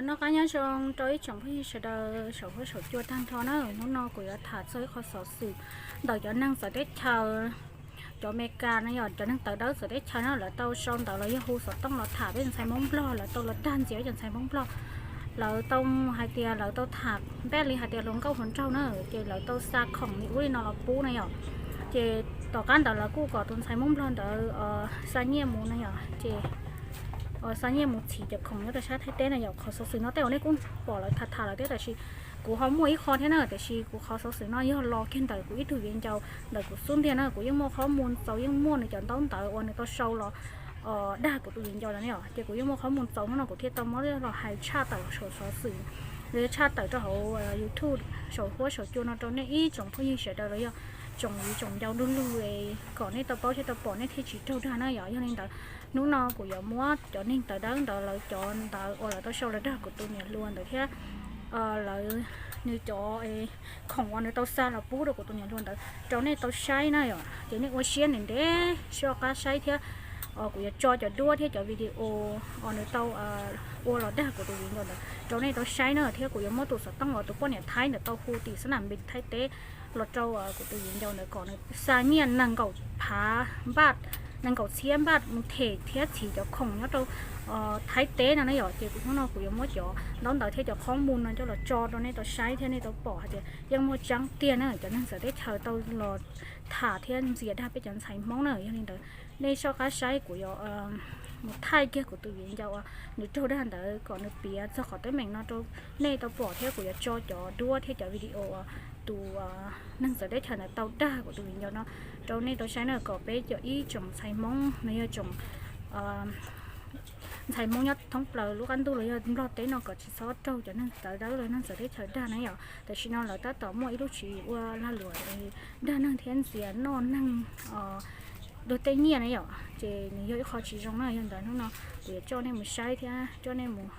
Noj qab nyob zoo rau ib tsoom phooj ywg sawv daws saum huab saum cua tag nrho na. Hnub no kuv yuav tham txog ib qho xov xwm ntawm cov neeg txawv teb chaws, cov Amelikas no yog cov neeg tawv dawb txawv teb chaws na, lawv tau sau ntawv los yog hu xov tooj los tham peb tus ntxhais Hmoob Nplog, lawv tau los dag ntxias ib cov ntxhais Hmoob Nplog. Lawv tau hais tias lawv tau tham npaj li hais tias hluas nkauj hluas nraug na, ces lawv tau xa khoom li ub li no los pub na yom. Ces tom qab ntawd lawv kuj kom tus ntxhais Hmoob Nplog ntawd xa nyiaj mus na yom, ces xa nyiaj mus txhiv cov khoom nyob rau sab Thaib teb na yom. Qhov xov xwm no tej uas nej kuj pom lawv tham tham lawm thiab, tab sis kuv ho muaj ib qho thiab na, tiam sis kuv qhov xov xwm no yog los kiag ntawm kuv ib tug viv ncaus ntawm kuv xub ntiag na, kuv yeej muaj qhov mus txaus, yeej muaj nws cov ntaub ntawv uas nws tau sau los dag kuv tus viv ncaus ntawd na yom. Ces kuv yeej muaj qhov mus txaus, hnub no kuv thiaj tau muab los hais tshaj tawm saum xov xwm, los yog tshaj tawm rau hauv YouTube saum huab saum cua no rau nej ib tsoom phooj ywg sawv daws los yog tsoom viv tsoom ncaus du lug kom nej tau paub thiab tau pom nej thiaj tsis raug dag na yom. Yog li ntawd hnub no kuv yuav muab cov neeg tawv dawb ntawd lawv cov ntawv uas lawv tau sau los dag kuv tus niam hluas ntawd thiab lawv, nws cov khoom uas nws tau xa los pub rau kuv tus niam hluas ntawd rau nej tau saib na yom. Ces nej ua siab ntev ntev soj qab saib thiab kuv yuav tso cov duab thiab cov video uas nws tau ua los dag kuv tus viv ncaus ntawd rau nej tau saib na, thiab kuv yuav muab tus xov tooj uas tus poj niam Thaib ntawd tau hu tim xab nam npis Thaib teb los rau kuv tus viv ncaus ntawd kom nws xa nyiaj nees nkaum phav npaj, nees nkaum txhiab npaj mus them thiab txhiv cov khoom nyob rau Thaib teb no na yom. Ces kuv hnub no kuv yuav muab cov ntaub ntawv thiab cov qhob mus no coj los tso rau nej tau saib thiab nej tau pom hais tias yeej muaj tseeb tiag na, cov neeg txawv teb chaws tau los tham thiab ntxias dag peb cov ntxhais Hmoob na. Yog li ntawd nej soj qab saib, kuv yuav mus thaij kiag kuv tus viv ncaus uas nws raug dag ntawd kom nws piav txog qhov teeb meem no rau nej tau pom thiab kuv yuav tso cov duab thiab cov video uas tus neeg txawv teb chaws ntawd tau dag kuv tus viv ncaus no rau nej tau saib na, kom peb cov ib tsoom ntxhais Hmoob no yog tsoom ntxhais Hmoob nyob thoob plaws lub qab ntuj los yog Nplog teb no kom tsis txhob raug cov neeg tawv dawb los neeg txawv teb chaws dag na yom. Tam sim no lawv tab tom muaj ib lub tswv yim ua lag luam dag neeg thiab ntxias noj neeg luag tej nyiaj na yom. Ces nws yog ib qho tsis zoo na, yog ntawd hnub no kuv yuav coj nej mus saib thiab coj nej mus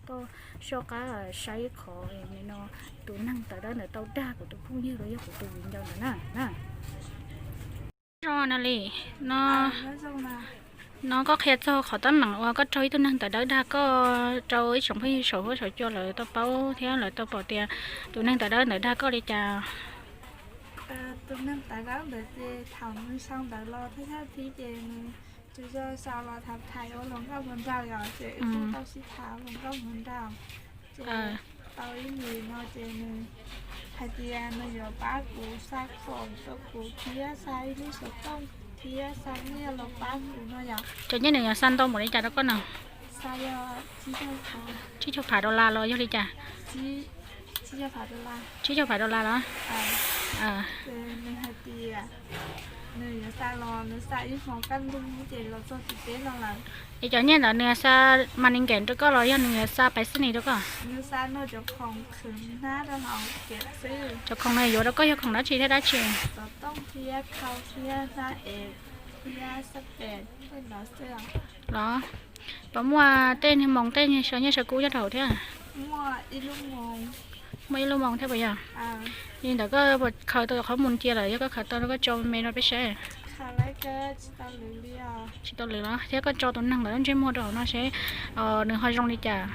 tau soj qab saib qhov no tus neeg tawv dawb ntawd tau dag kuv tus phooj ywg los yog kuv tus viv ncaus ntawd na. Zoo no li, no, no koj qhia txog qhov teeb meem uas koj raug ib tug neeg tawv dawb dag koj rau ib tsoom phooj ywg saum huab saum cua lawv tau paub thiab lawv tau pom tias tus neeg tawv dawb ntawd dag koj li cas? Tus neeg tawv dawb ntawd ces thaum nws sau ntawv los thawj thawj thib ces nws tsuas yog sau los tham tham ua hluas nkauj hluas nraug yom, ces wb kuj tau sib tham hluas nkauj hluas nraug. Ces tau ib hlis no ces nws hais tias nws yuav pab kuv xa khoom rau kuv thiab xa ib lub xov tooj thiab xa nyiaj los pab kuv no yom. Cov nyiaj nws yuav xa ntau npaum li cas rau koj na? Xa yog tsib caug phav dollar los yog li cas? Tsib caug phav dollar los? Ces nws hais tias nws yuav xa los nws xa ib hmo kaj ntug ces los txog tim teb no lawm. Es cov nyiaj ntawd nws xa mas nws nkees rau koj los yog nws xa pais xwb ni rau koj? Nws xa nws cov khoom khwv hnab rau hauv kev xwb. Cov khoom nws yuav rau koj yog khoom dab tsi thiab dab tsi? Xov tooj thiab khau thiab hnab ev thiab xab pem tej ntawd xwb. Los puas muaj tej niag moos tej niag saw nyiaj saw kub nyob rau hauv thiab? Muaj ib lub moos thiab puas yog? Li ntawd koj puas khaws tau qhov mus cia lawm, yog koj khaws tau no koj tso me no peb saib. Tsis tau lwm los thiab koj tso tus neeg ntawd lub ntsej muag rau hauv no seb nws ho zoo li cas.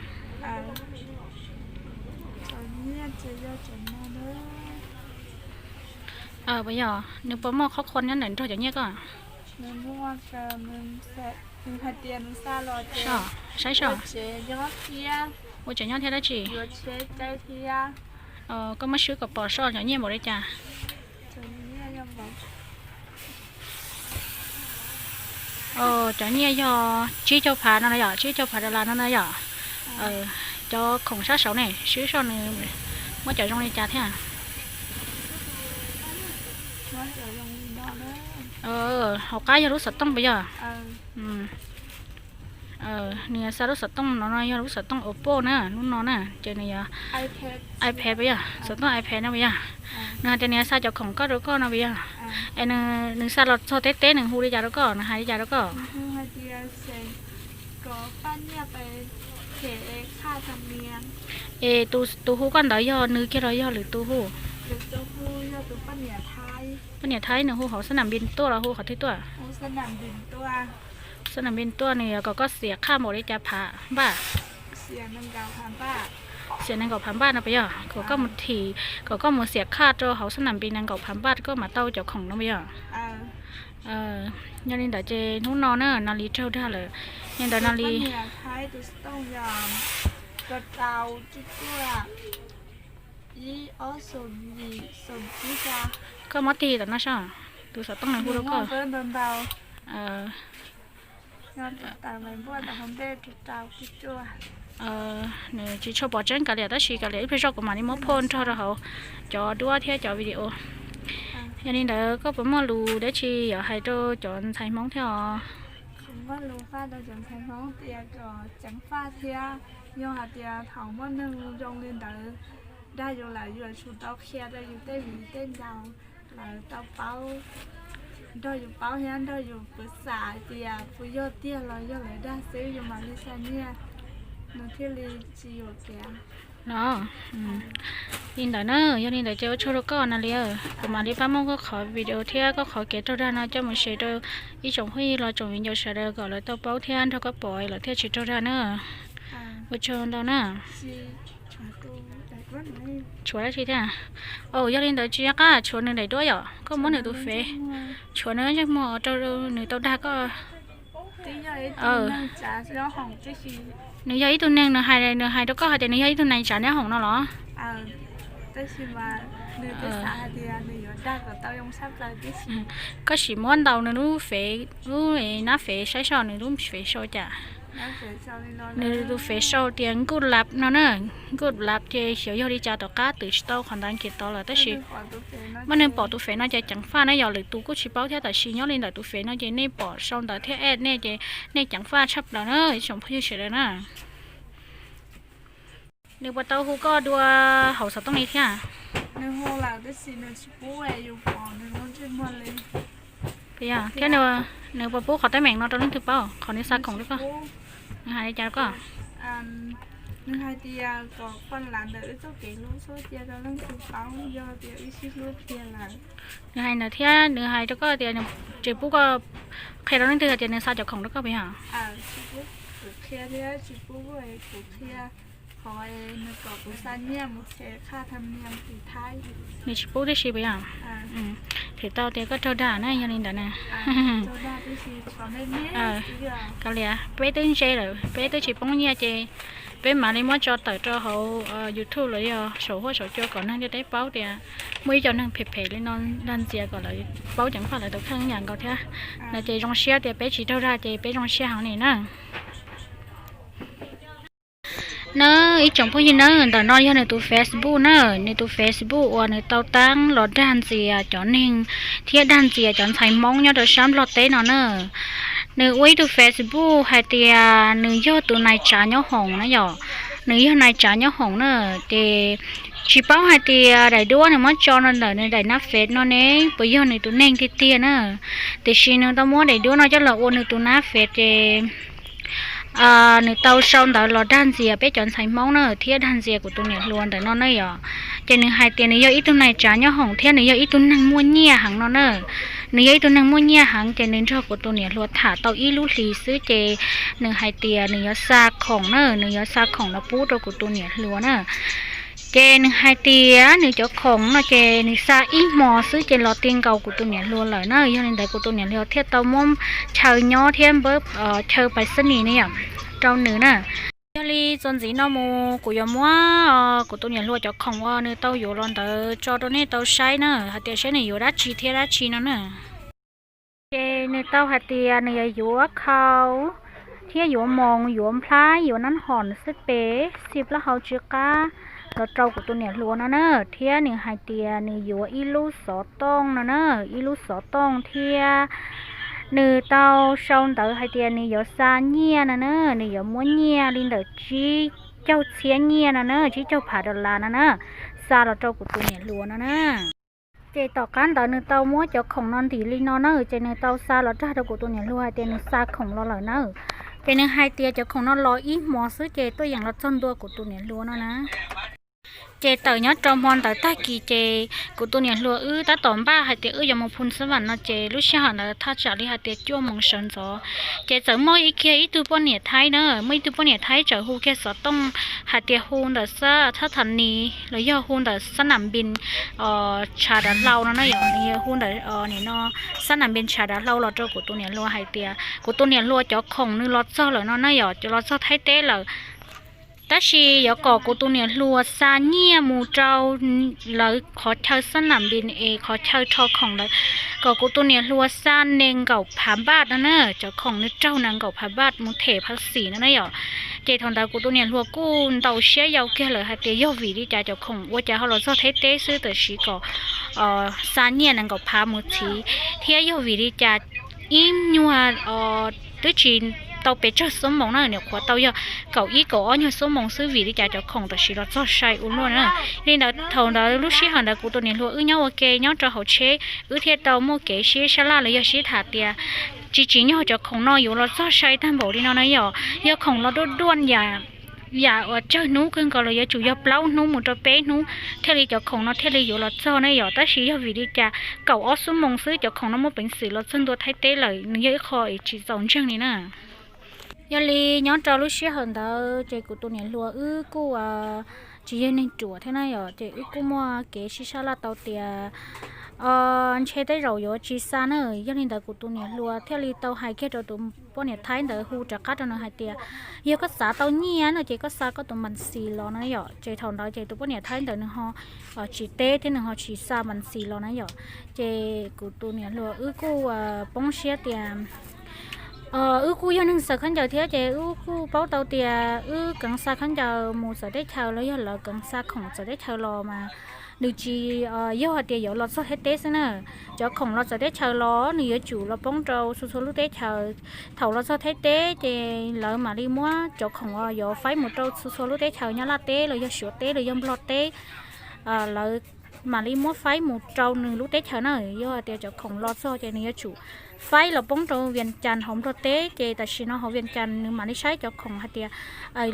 Puas yog nws puas muaj qhov qhua nyob ntawm nrog cov nyiaj koj? Saib so. Ua tsev nyob thiab dab tsi? Koj muab swb kom pom so cov nyiaj npaum li cas? Cov nyiaj yog tsib caug phav no na yom, tsib caug phav dollar no na yom. Cov khoom sab saud ne, swb so nws muab cov zoo li cas thiab. Hauv qab yog lub xov tooj puas yog? Nws xa lub xov tooj no no yog lub xov tooj Oppo na, lub no na, ces nws yog iPad puas yog? Xov tooj iPad no puas yog? Nws hais tias nws xa cov khoom koj rau koj no puas yog? Es nws xa los txog teb teb nws hu li cas rau koj, nws hais li cas rau koj? Es tus hu koj ntawd yog nws kiag los yog lwm tus hu? Poj niam Thaib. Nws hu hauv xab nam npis tuaj los hu qhov twg tuaj? Xab nam npis tuaj, nws yuav kom koj xiam qhaj npaum li cas phav npaj? Xiam nees nkaum phav npaj no puas yog? Kom koj mus thim, kom koj mus xiam khaj rau hauv xab nam pis nees nkaum phav npaj koj mam tau cov khoom no puas yog? Yog li ntawd ces hnub no na Nas Lis raug dag lawm. Yog li ntawd Nas Lis, koj muab tig tom no saib, tus xov tooj nws hu rau koj. Nws tsis tshua pom tseeb kav liam, tab sis kav liam ib pliag zoj kuv mam li muab phoj nrog rau hauv cov duab thiab cov video. Yog li ntawd koj puas muaj lus dab tsi yuav hais rau cov ntxhais Hmoob thiab os? Kuv muaj lus faj rau cov ntxhais Hmoob tias kom ceev faj thiab, yog hais tias thaum muaj neeg zoo li ntawd dag yus lawm, yus yuav tsum tau qhia rau yus tej viv tej ncaus lawv tau paub, nrog yus paub thiab nrog yus pov xam hais tias puas yog tiag los yog lawv dag xwb yus mam li xa nyiaj. Nws thiaj li tsis yuam kev no. Li ntawd na, yog li ntawd ces ua tsaug rau koj Nas Lis, kuv mam li pab muab koj qhov video thiab koj qhov kev raug dag no coj mus share rau ib tsoom phooj ywg los tsoom viv ncaus sawv daws kom lawv tau paub thiab nrog koj pom lawv thiaj tsis raug dag na. Ua tsaug ntau na. Tshuav dab tsi thiab? Yog li ntawd tsis nyob qab, tshuav nws daim duab yom, koj muab nws tus fev, tshuav nws ntsej muag rau nws tau dag koj. Nws yog ib tug neeg, nws hais, nws hais rau koj hais tias nws yog ib tug nais tsav nyob hoom no los? Koj sim muab ntaus nws lub fev, lub nab fev saib seb nws lub fev sau cas. Nws tus fev sau tias good luck no na, good luck ces xyov yog li cas tom qab twb tsis tau qhov ntawd kiag tod lawm tab sis muaj neeg pom tus fev no ces ceev faj na, yog lwm tus kuj tsis paub thiab, tab sis nyob li ntawm tus fev no ces nej pom sau ntawv thiab add nej ces nej ceev faj tshaj plaws na ib tsoom phooj ywg sawv daws na. Nws puas tau hu koj dua hauv xov tooj li thiab? Thiab nws puas pub qhov teeb meem no rau leej twg paub, qhov nws xa khoom rau koj? Nws hais li cas rau koj? Nws hais ntawd thiab nws hais rau koj tias nws tsis pub koj qhia rau leej twg hais tias nws xa cov khoom rau koj puas yog? Nws tsis pub tib si puas yog? Them tau tias koj raug dag na yog li ntawd na. Kav liam, peb twb ntse lawm, peb twb tsis poob nyiaj ces peb mam li muab tso tawm rau hauv YouTube los yog saum huab saum cua kom neeg ntiaj teb paub tias muaj ib co neeg phem phem li no dag ntxias kom lawv paub ceev faj lawv tus kheej ib yam nkaus thiab. No ces zoo siab tias peb tsis raug dag ces peb zoo siab heev li na. Na, ib tsoom phooj ywg na, ntawm no yog nws tus Facebook na, nws tus Facebook uas nws tau taab los dag ntxias cov neeg thiab dag ntxias cov ntxhais Hmoob nyob rau sab Nplog teb no na. Nws ua ib tug Facebook hais tias nws yog tus nais tsav nyob hoom na yom, nws yog nais tsav nyob hoom na, ces tsis paub hais tias daim duab nws muab tso no ntawm nws daim nab fej no ne puas yog nws tus neeg tiag tiag na. Tiam sis nws tau muab daim duab no coj los ua nws tus nab fej ces nws tau sau ntawv los dag ntxias peb cov ntxhais Hmoob na thiab dag ntxias kuv tus niam hluas ntawm no na yom. Ces nws hais tias nws yog ib tug nais tsav nyob hoom thiab nws yog ib tug neeg muaj nyiaj heev no na. Nws yog ib tug neeg muaj nyiaj heev ces nws nrog kuv tus niam hluas tham tau ib lub hlis xwb ces nws hais tias nws yuav xa khoom na, nws yuav xa khoom los pub rau kuv tus niam hluas na. Ces nws hais tias nws cov khoom no ces nws xa ib hmos xwb ces los ti nkaus kuv tus niam hluas lawm na. Yog li ntawd kuv tus niam hluas thiaj tau muab chaw nyob thiab npawb chaw pais xab nis ne yom rau nws na. Yog li txuas ntxiv no mus kuv yuav muab kuv tus niam hluas cov khoom uas nws tau yuav los ntawd tso rau nej tau saib na, hais tias saib nws yuav dab tsi thiab dab tsi no na. Ces nws tau hais tias nws yuav yuav khau thiab yuav moos, yuav nplhaib, yuav nab hom xab pes, xib plaub hau tsw qab los rau kuv tus niam hluas no na. Thiab nws hais tias nws yuav ib lub xov tooj no na, ib lub xov tooj thiab nws tau sau ntawv hais tias nws yuav xa nyiaj no na, nws yuav muab nyiaj li ntawm tsib caug txhiab nyiaj no na, tsib caug phav dollar no na, xa los rau kuv tus niam hluas no na. Ces tom qab ntawd nws tau muab cov khoom no ntim li no na, ces nws tau xa los dag rau kuv tus niam hluas hais tias nws xa khoom los lawm na. Ces nws hais tias cov khoom no los ib hmos xwb ces tuaj yeem los txog ntua kuv tus niam hluas no na. Ces tawm nyob rau hmo ntawd tag kis ces kuv tus niam hluas wb tab tom npaj hais tias wb yuav mus Phu Xab Vam no ces lub sij hawm ntawd thaj tsam li hais tias cuaj moos sawv ntxov. Ces txawm muaj ib kiag ib tug poj niam Thaib na, muaj ib tug poj niam Thaib txawm hu kiag xov tooj hais tias hu ntawm Thab Thab Nis los yog hu ntawm Xab Nam Npis Tshav Dav Hlau no na yom, hu ntawm nim no Xab Nam Npis Tshav Dav Hlau los rau kuv tus niam hluas hais tias kuv tus niam hluas cov khoom nws los txog lawm no na yom, cov los txog Thaib teb lawm. Tab sis yuav kom kuv tus niam hluas xa nyiaj mus rau lawv qhov chaw Xab Nam Npis es qhov chaw rho khoom lawm, kom kuv tus niam hluas xa nees nkaum phav npaj no na, cov khoom nws raug nees nkaum phav npaj mus them phav xim no na yom. Ces thaum ntawd kuv tus niam hluas kuj ntaus siab yau kiag lawm hais tias yog vim li cas cov khoom ua cas ho los txog Thaib teb xwb, tab sis kom xa nyiaj nees nkaum phav mus txhiv, thiab yog vim li cas ib nyuag twb tsis tau pes tsawg xuab moos na, nyuam qhuav tau yog kaum ib kaum ob nyuag xuab moos xwb, vim li cas cov khoom tam sim los txog sai ua luaj na. Li ntawd thaum ntawd lub sij hawm ntawd kuv tus niam hluas wb nyob ua ke nyob rau hauv tsheb, wb thiaj tau muaj kev sib sab laj los yog sib tham tias tsis tsim nyog cov khoom no yuav los txog sai tag npaum li no na yom. Yog khoom los duaj duaj yam, yam uas tsawg hnub kawg nkaus los yuav tsum yog plaub hnub mus rau peb hnub thiaj li cov khoom no thiaj li yuav los txog na yom. Tab sis yog vim li cas kaum ob xuab moos xwb cov khoom no muaj peev xwm los txog ntua Thaib teb lawm, nws yog ib qho tsis txaus ntseeg li na. Yog li nyob rau lub sij hawm ntawd ces kuv tus niam hluas wb kuj tsis yog neeg ruam thiab na yom, ces wb kuj muaj kev sib sab laj tau tias ntshe tej zaum yuav tsis xa na. Yog li ntawd kuv tus niam hluas thiaj li tau hais kiag rau tus poj niam Thaib ntawd hu rov qab rau nws hais tias yog koj xav tau nyiaj no ces koj xa koj tus mas xis los no yom. Ces thaum ntawd ces tus poj niam Thaib ntawd nws ho tsis teb thiab nws ho tsis xa mas xis los na yom. Ces kuv tus niam hluas wb kuj poob siab tias wb kuj yog neeg xaws khaub ncaws thiab ces wb kuj paub tau tias wb keev xa khaub ncaws mus txawv teb chaws los yog lawv keev xa khoom txawv teb chaws los mas nws tsis yog hais tias yuav los txog Thaib teb xwb na. Cov khoom los txawv teb chaws los nws yuav tsum los poob rau txhua txhua lub teb chaws. Thaum los txog Thaib teb ces lawv mam li muab cov khoom uas yuav faib mus rau txhua txhua lub teb chaws Nyab Laj teb los yog Suav teb los yog Nplog teb, lawv mam li muab faib mus rau nws lub teb chaws na. Yog hais tias cov khoom los txog ces nws yuav tsum faib los poob rau Vias Cas hauv Nplog teb, ces tam sim no hauv Vias Cas nws mam li saib cov khoom hais tias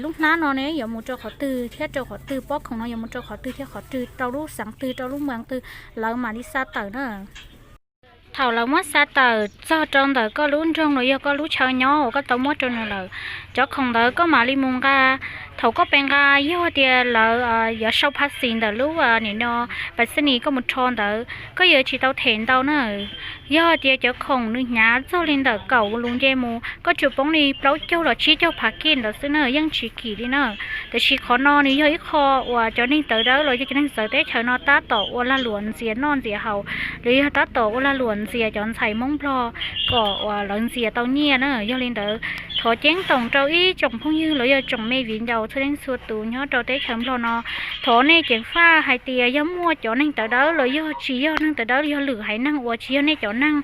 lub hnab no ne yuav mus rau qhov twg thiab rau qhov twg, pob khoom no yuav mus rau qhov twg thiab qhov twg, rau lub xeev twg rau lub moos twg, lawv mam li xa tawm na. Thaum lawv muab xa tawm txog rau ntawm koj lub nroog los yog koj lub chaw nyob uas koj tau muab rau nws lawm, cov khoom ntawd koj mam li mus nqa. Thaum koj pe nqa, yog tias lawv yuav sau phaj xis ntawm lub nim no pas xi nis koj mus rho ntawd, koj yuav tsis tau them ntau na. Yog tias cov khoom nws hnyav txog li ntawm kaum lus nce mus, koj tsuas poob li plaub caug los tsib caug phav kij ntawd xwb na, yeej tsis kim li na. Tab sis qhov no nws yog ib qho uas cov neeg tawv dawb los yog cov neeg txawv teb chaws no tab tom ua lag luam ntxias noj ntxias haus, los yog tab tom ua lag luam ntxias cov ntxhais Hmoob Nplog kom uas lawv ntxias tau nyiaj na. Yog li ntawd, thov ceeb toom rau ib tsoom phooj ywg los yog tsoom me viv ncaus txhua leej txhua tus nyob rau teb chaws Nplog no, thov nej ceev faj hais tias yog muaj cov neeg tawv dawb los yog tsis yog neeg tawv dawb, yog lwm haiv neeg uas tsis yog nej cov neeg,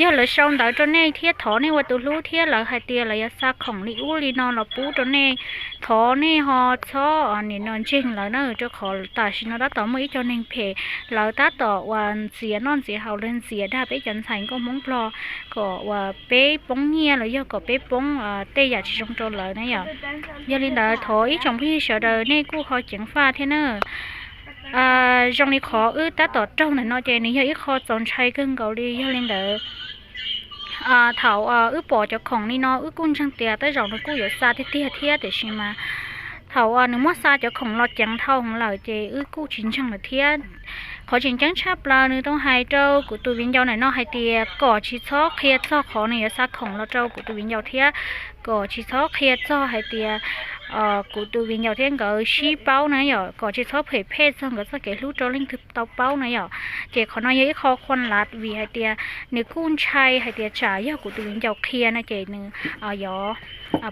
yog lawv sau ntawv rau nej thiab thov nej ua tus hlub thiab lawv hais tias lawv yuav xa khoom li ub li no los pub rau nej, thov nej ho txhob nim no ntseeg lawv na, rau qhov tam sim no tab tom muaj ib co neeg phem, lawv tab tom uas ntxias noj ntxias haus, lawv ntxias dag peb cov ntxhais nkauj Hmoob Nplog kom uas peb poob nyiaj los yog kom peb poob tej yam tsis zoo rau lawv na yom. Yog li ntawd thov ib tsoom phooj ywg sawv daws nej kuj ho ceev faj thiab na. Zoo li qhov wb tab tom raug ntawm no ces nws yog ib qho txaus ntshai kawg nkaus li. Yog li ntawd, thaum wb pom cov khoom li no wb kuj ntseeg tias tej zaum nws kuj yuav xa tiag tiag thiab, tiam sis mas thaum nws muab xa cov khoom los ceev dhau heev lawm ces wb kuj tsis ntseeg lawm thiab. Qhov tseem ceeb tshaj plaws nws tau hais rau kuv tus viv ncaus ntawm no hais tias kom tsis txhob qhia txog qhov nws yuav xa khoom los rau kuv tus viv ncaus thiab, kom tsis txhob qhia txog hais tias kuv tus viv ncaus thiab nkawd sib paub na yom, kom tsis txhob phem phem txog nkawd txoj kev hlub rau leej twg tau paub na yom. Ces qhov no yog ib qho khuam lav vim hais tias nws kuj ntshai hais tias tsam yog kuv tus viv ncaus qhia no ces nws yuav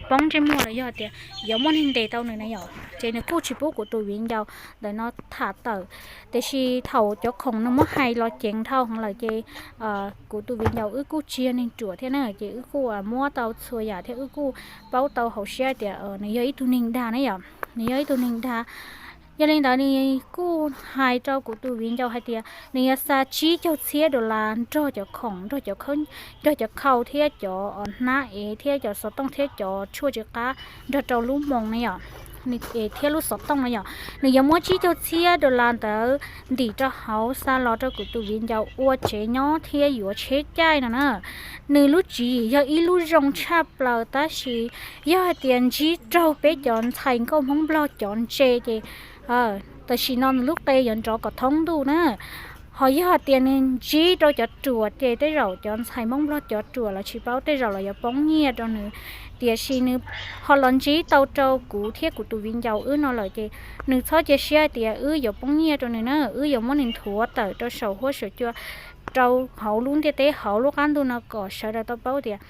poob ntsej muag los yog tias yuav muaj neeg ntes tau nws na yom. Ces nws kuj tsis pub kuv tus viv ncaus ntawm no tham tawm. Tiam sis thaum cov khoom nws muab hais los ceev dhau heev lawm ces kuv tus viv ncaus wb kuj tsis yog neeg ruam thiab na, ces wb kuj muab tau txhua yam thiab wb kuj paub tau hauv siab tias nws yog ib tug neeg dag na yom, nws yog ib tug neeg dag. Yog li ntawd nws kuj hais rau kuv tus viv ncaus hais tias nws yuav xa tsib caug txhiab dollar nrog cov khoom, nrog cov khau thiab cov hnab ev thiab cov xov tooj thiab cov tshuaj tsis qab nrog rau lub moos na yom. thiab lub xov tooj no yom, nws yuav muab tsib caug txhiab dollar ntawd ntim rau hauv xa los rau kuv tus viv ncaus ua tsev nyob thiab yuav tsheb caij no na. Nws lub tswv yim yog ib lub zoo tshaj plaws tab sis yog hais tias ntsib raug peb cov ntxhais nkauj Hmoob Nplog cov ntse ces tam sim no nws lub qe yuav nrov kom thoob ntuj na. Ho yog hais tias nws ntsib rau cov ruam ces tej zaum cov ntxhais Hmoob Nplog cov ruam los tsis paub, tej zaum los yuav poob nyiaj rau nws. Tiam sis nws ho los ntsib tau rau kuv thiab kuv tus viv ncaus wb no lawm ces nws txhob cia siab hais tias wb yuav poob nyiaj rau nws na, wb yuav muab nws nthuav tawm rau saum huab saum cua rau hauv lub ntiaj teb hauv lub qab ntuj no kom sawv daws tau paub tias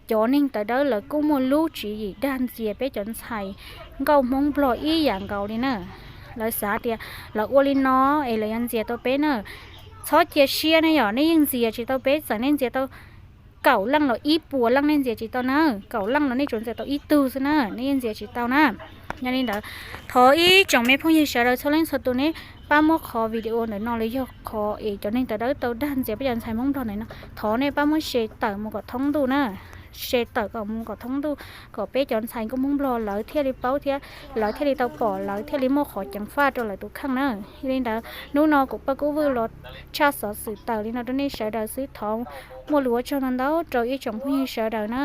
cov neeg tawv dawb lawv kuj muaj lub tswv yim dag ntxias peb cov ntxhais nkauj Hmoob Nplog ib yam nkaus li na. Lawv xav tias lawv ua li no es lawv yuav ntxias tau peb na. Txhob cia siab ne yom, nej yeej ntxias tsis tau peb, txawm nej ntxias tau kaum leej los ib puas leej nej ntxias tsis tau na, kaum leej los nej tsuas ntxias tau ib tug xwb na, nej yeej ntxias tsis tau na. Yog li ntawd, thov ib tsoom me phooj ywg sawv daws txhua leej txhua tus nej pab muab qhov video ntawm no los yog qhov es cov neeg tawv dawb tau dag ntxias peb cov ntxhais Hmoob Nplog ntawm no, thov nej pab muab share tawm mus kom thoob ntuj na. Share tawm kom mus kom thoob ntuj kom peb cov ntxhais nkauj Hmoob Nplog lawv thiaj li paub thiab lawv thiaj li tau pom, lawv thiaj li muaj qhov ceev faj rau lawv tus kheej na. Yog li ntawd hnub no kuv Paj Kub Vwj los tshaj xov xwm tawm li no rau nej sawv daws xwb, thov muaj lus ua tsaug ntau ntau rau ib tsoom phooj ywg sawv daws na.